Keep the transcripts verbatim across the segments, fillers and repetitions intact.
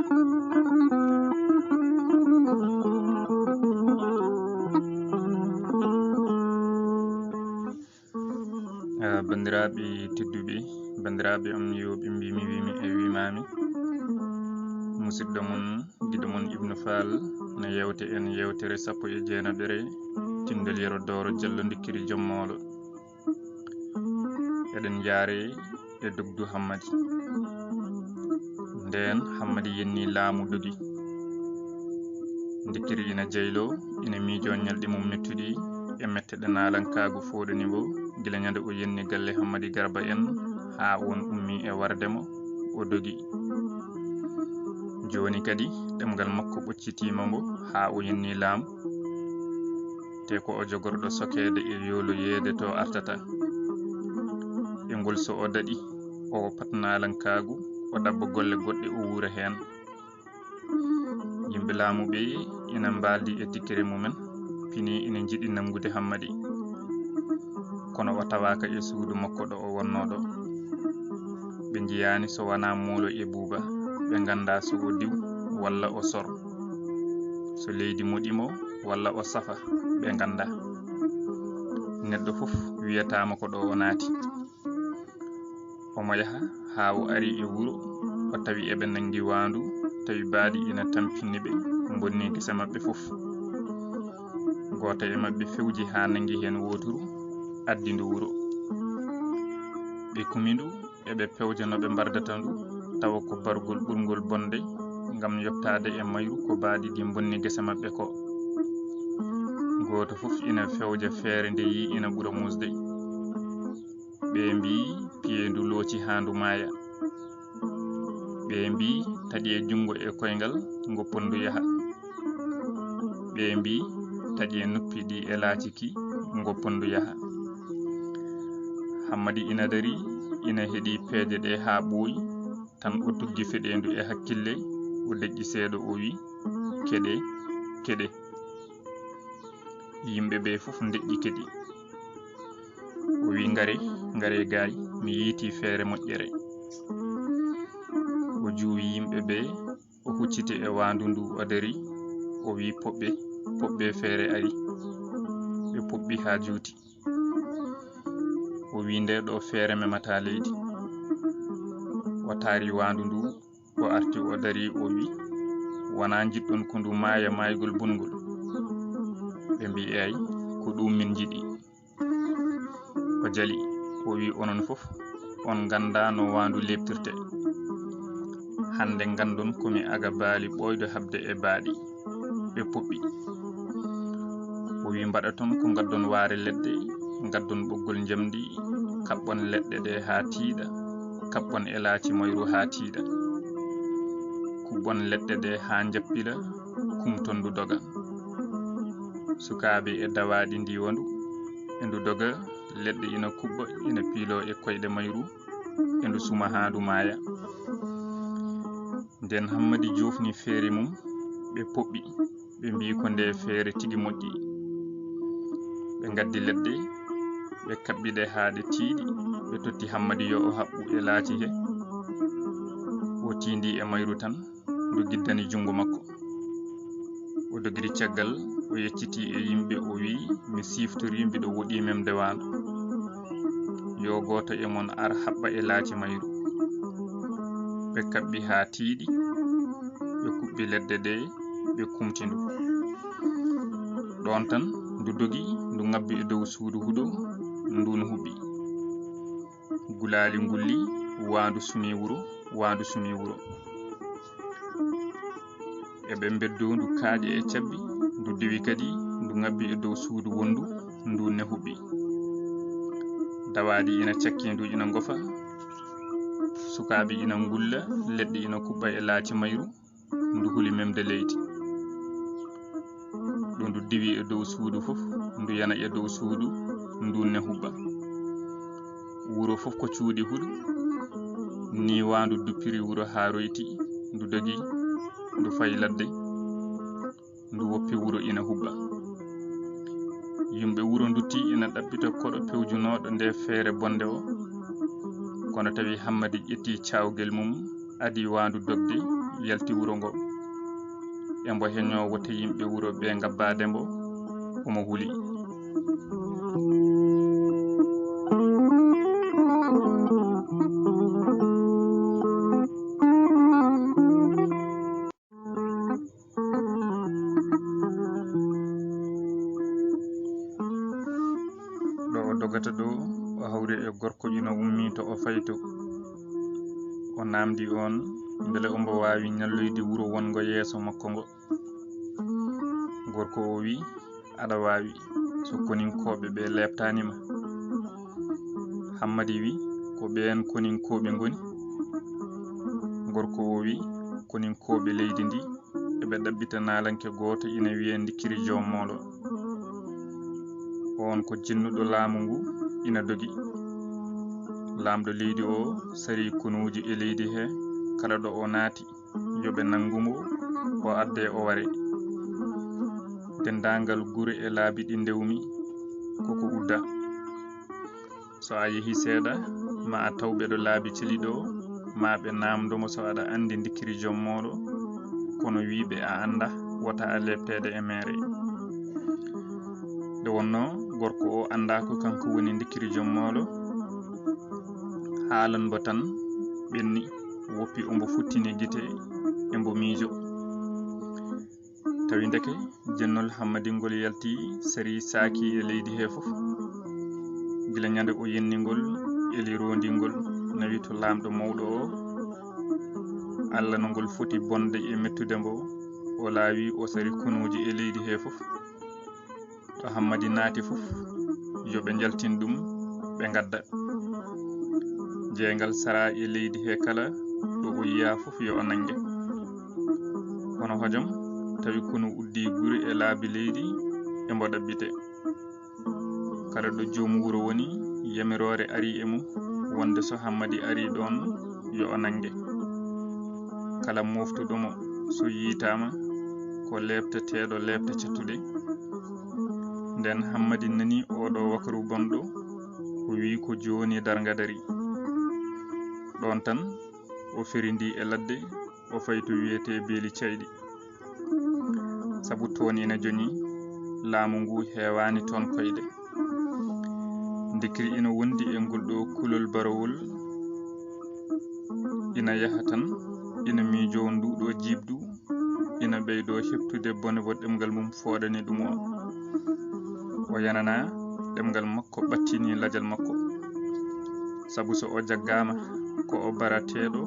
Ah, banndiraaɓe tedduɓe, banndiraaɓe am yewɓe, mbimi, wimi e wimami, musidɗo mon, giɗo mon Ibnu Faal, no yewte en yewtere sappo e jeenaɓere, tinndol Yero Dooro Jallo Ndikkiri Joom Moolo. Eɗen njaare e dogdu Hammadi. Ndeen Hammadi yenni laamu, dogi. Ndikkiri ina jayloo, ina miijoo ñalɗi mum mettuɗi e metteɗe naalankaagu fooɗani mbo, gila ñande o yenni galle Hammadi Garba en, haa oon ummii e warde mo, o dogi. Jooni kadi, ɗemngal makko ɓoccitiima mbo, haa o yenni laamu. Te ko o jogorɗo sokeede e yooloyeede to artata. E ngol so o daɗi, o pat naalankaagu, o ɗabba golle goɗɗe, o wuura heen. Yimɓe laamu ɓe ina mbaaldi e tikkere mumen, pini ina njiɗi nanngude Hammadi. Kono o tawaaka e suudu makko ɗo o wonnoo ɗo. Ɓe njiyaani so wanaa Moolo e Buuba, ɓe nganndaa so o diw walla o sor, so leydi moɗi mo walla o safa, ɓe nganndaa. Neɗɗo fof wiyataama ko ɗo o naati. Omo yaha haa o ari e wuro, o tawi eɓe nanngi waandu, tawi baaɗi ina tampini ɓe, mbonni gese maɓɓe fof. Gooto e maɓɓe fewji haa nanngi heen wooturu, addi ndu wuro. Ɓe kumi ndu, eɓe pewja no ɓe mbardata ndu, tawa ko bargol ɓurngol bonde, ngam yoɓtaade e mayru ko baaɗi ɗi mbonni gese maɓɓe ko. Gooto fof ina fewja feere nde yii ina ɓura muusde. Ɓe mbii, piyee ndu looci haa ndu maaya. Ɓe mbii, taƴee junngo e koyngal, ngoppon ndu yaha. Ɓe mbii, taƴee noppi ɗi e laaci ki, ngoppon ndu yaha. Hammadi ina darii, ina heɗii peeje ɗe haa ɓooyi, tan o tuggi feɗeendu e hakkille, o deƴƴi seeɗa, o wii, "Keɗee, keɗee." Yimɓe ɓe fof ndeƴƴi keɗi. O wii, "Ngaree, ngaree gaay, mi yiitii feere moƴƴere." O juuwi yimɓe ɓe, o hucciti e waandu ndu o darii, o wii, "Poɓɓee, poɓɓee, feere arii." Ɓe poɓɓi haa juuti. O wii, "Ndee ɗo feere memataa leydi." O taari waandu ndu, o arti, o darii, o wii, "Wonaa njiɗɗon ko ndu maaya maaygol bongol?" Ɓe mbii, "Eey, ko ɗuum min njiɗi." O jali, o wii, "Onon fof, on nganndaa no waandu leeptirtee. Hannde nganndon ko mi aga baali ɓooyɗo haɓde e baaɗi." Ɓe poɓɓi. O wii, "Mbaɗaton ko ngaddon waare leɗɗe, ngaddon ɓoggol njamndi, kaɓɓon leɗɗe ɗe haa tiiɗa, kaɓɓon e laaci mayru haa tiiɗa. Kuɓɓon leɗɗe ɗe haa njappila, kumton ndu doga." Sukaaɓe e dawaaɗi ndiwa ndu, e ndu doga, leɗɗe ina kuɓɓa, ina piiloo e koyɗe mayru, e ndu suma haa ndu maaya. Nden Hammadi joofni feere mum, ɓe poɓɓi, ɓe mbii, "Ko nde feere tigi moƴƴi." Ɓe ngaddi leɗɗe, ɓe kaɓɓi ɗe haa ɗe tiiɗi, ɓe totti Hammadi yo o haɓɓu e laaci he. O tiindi e mayru tan, ndu giddani junngo makko. O dogiri caggal, o yeccitii e yimɓe, o wii, "Mi siftorii, mbiɗo woɗɗii memde waandu. Yo gooto e mon ar haɓɓa e laaci mayru." Ɓe kaɓɓi haa tiiɗi, ɓe kuɓɓi leɗɗe ɗe, ɓe kumti ndu. Ɗoon tan ndu dogi, ndu ŋabbi e dow suudu huɗo, nduun huɓɓi. Gulaali ngulli, waandu sumi wuro, waandu sumi wuro. Eɓe mbeddoo ndu kaaƴe e cabbi, ndu diwi kadi, ndu ŋabbi e dow suudu wonndu, ndu ne huɓɓi. Dawaaɗi ina cakki ndu, ina ngofa. Sukaaɓe ina ngulla, leɗɗe ina kuɓɓa e laaci mayru, ndu huli memde leydi. Ɗo ndu diwi e dow suudu fof, ndu yana e dow suudu, ndu ne huɓɓa. Wuro fof ko cuuɗi huɗo, ni waandu duppiri wuro haa royti, ndu dogi, ndu fayi ladde, ndu woppi wuro ina huɓɓa. Yimɓe wuro ndutti ina ɗaɓɓita koɗo pewjunooɗo nde feere bonde o. Kono tawi Hammadi ƴetti caawgel mum, adi waandu dogde, yalti wuro ngo. E mbo heñoo wota yimɓe wuro ɓee ngabbaade mbo, omo huli. Ɗo o dogata ɗo, o hawri e gorko ina ummii to o fayto. O naamndii oon mbele ombo waawi ñalloyde wuro wonngo yeeso makko ngo. Gorko o wiyi, "Aɗa waawi, so koninkooɓe ɓe leeptaani ma." Hammadi wiyi, "Ko ɓeen koninkooɓe ngoni?" Gorko o wiyi, "Koninkooɓe leydi ndi, eɓe ɗaɓɓita naalanke gooto ina wiyee Ndikkiri Joom Moolo. Oon ko jinnuɗo laamu ngu ina dogi. Laamɗo leydi o sarii konuuji e leydi he, kala ɗo o naati, yo ɓe nanngu mo, o addee o waree. Denndaangal gure e laabi ɗi ndewmi, ko ko udda. So a yehii seeɗa, ma a taw ɓeɗo laabi celi ɗo, ma ɓe naamndo mo so aɗa anndi Ndikkiri Joom Moolo, kono wiyɓe a annda, wota a leepteede e meere." Nde wonnoo gorko o anndaa ko kanko woni Ndikkiri Joom Moolo, haalan mbo tan ɓenni, woppi ombo futtini gite, embo miijo. Tawi ndeke jennol Hammadi ngol yalti, sarii saakii e leydi he fof. Gila ñande o yenni ngol, eli roondii ngol, nawi to laamɗo mawɗo o. Alla no ngol foti bonde e mettude mbo, o laawi o sari konuuji e leydi he fof. To Hammadi naati fof, yo ɓe njaltin ɗum, ɓe ngadda. Jeyngal saraa e leydi he kala, ɗo o yiyaa fof yo o nannge. Hono hojom, tawi konu uddii gure e laabi leydi, embo ɗaɓɓite. Kala ɗo joom wuro woni, yamiroore arii e mum, wonde so Hammadi arii ɗoon, yo o nannge. Kala mooftuɗo mo, so yiitaama, ko leepteteeɗo leepte cattuɗe. Ndeen Hammadi nanii ooɗo wakaru bonɗo, o wiyi ko jooni darnga darii. Ɗoon tan, o ferindii e ladde, o fayi to wiyetee Beeli Cayɗi. Sabu toon ina joñi, laamu ngu heewaani toon koyɗe. Ndikkiri ina wondi e ngol ɗo kulol barowol, ina yaha tan, ina miijoo ndu ɗo jiiɓdu, ina ɓeydoo heɓtude bone mo ɗemngal mum fooɗani ɗum o. O yananaa ɗemngal makko ɓattini lajal makko. Sabu so o jaggaama, ko o barateeɗo,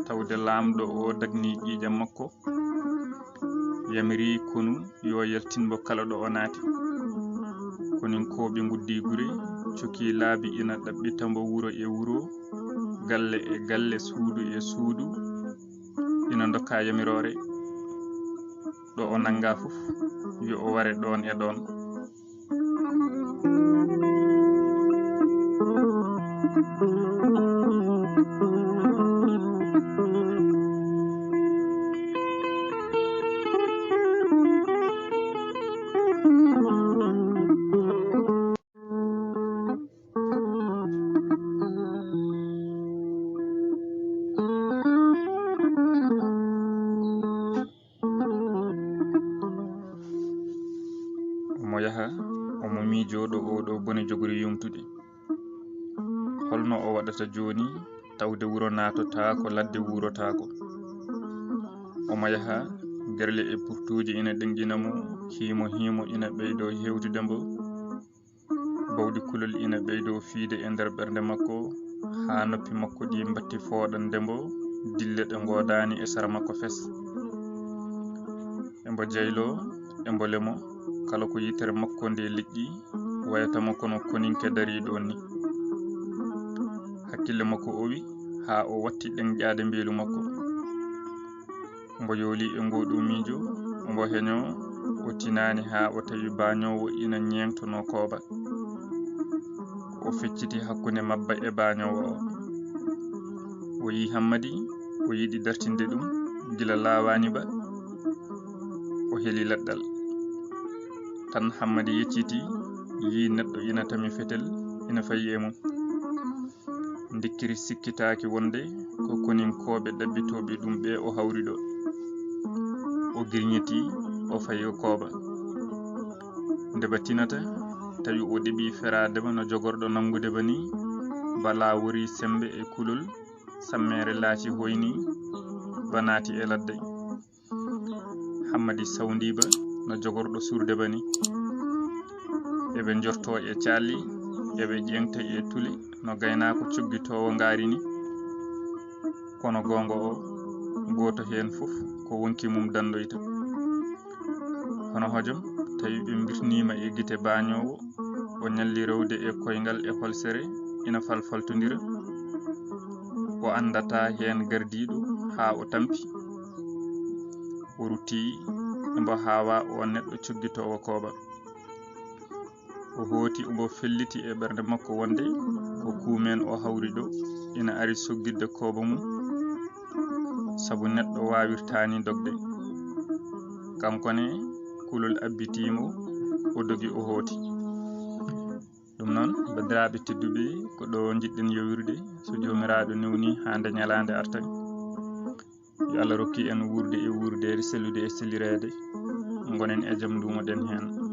tawde laamɗo o dagni ƴiiƴam makko, yamiri konu yo yaltin mbo kala ɗo o naati. Koninkooɓe nguddii gure, cokii laabi ina ɗaɓɓita mbo wuro e wuro, galle e galle, suudu e suudu, ina ndokka yamiroore. Ɗo o nanngaa fof, yo o ware ɗoon e ɗoon. Omo yaha, omo miijoo ɗo oo ɗo bone jogori yumtude. Holno o waɗata jooni, tawde wuro naatotaako, ladde wuurotaako? Omo yaha, gerle e purtuuji ina ɗenɗina mo, hiimo hiimo ina ɓeydoo heewtude mbo. Bawɗi kulol ina ɓeydoo fiyde e nder ɓernde makko, haa noppi makko ɗi mbatti fooɗande mbo dille ɗe ngoodaani e sara makko fes. Embo jayloo, embo lemo, kala ko yitere makko nde leƴƴi, wayata mo kono koninke dariiɗo ni. Hakkille makko owi, haa o watti ɗenƴaade mbeelu makko. Mbo yooli e ngoo ɗoo miijo, mbo heñoo, o tinaani haa o tawi baañoowo ina ñeeŋtonoo kooba. O fecciti hakkunde mabba e baañoowo o. O yii Hammadi, o yiɗi dartinde ɗum, gila laawaani ba, o heli laɗɗal. Tan Hammadi yecciti, yii neɗɗo ina tami fetel, ina fayi e mum. Ndikkiri sikkitaaki wonde ko koninkooɓe ɗaɓɓitooɓe ɗum ɓe o hawri ɗo. O girñiti, o fayi o kooba. Nde ba tinata, tawi o ɗeɓi feraade ba no jogorɗo nanngude ba ni, ba laawori semmbe e kulol, sammeere laaci hoyni, ba naati e ladde. Hammadi sawndi ba no jogorɗo suurde ba ni. Eɓe njorto e calli, eɓe ƴeeŋta e tuli, no gaynaako coggitoowo ngaari ni. Kono goonga o, gooto heen fof ko wonki mum danndoyta. Hono hojom, tawi ɓe mbirtiniima e gite baañoowo, o ñalli rewde e koyngal e holsere, ina falfaltondira. O anndata heen gardiiɗo haa o tampi. O rutti mbo haawa o neɗɗo coggitoowo kooba. O hooti, omo felliti e ɓernde makko wonde ko kuumen o hawri ɗo ina ari soggitde kooba mum, sabu neɗɗo waawirtaani dogde. Kanko ne, kulol abbitiimo, o dogi, o hooti. Ɗum noon, banndiraaɓe tedduɓe, ko ɗo njiɗɗen yowirde, so Joomiraaɗo newni haa nde ñalaande arta. Yo Allah rokki en wuurde e wuurdeede, sellude e sellireede, ngonen e jam, nduumoɗen heen.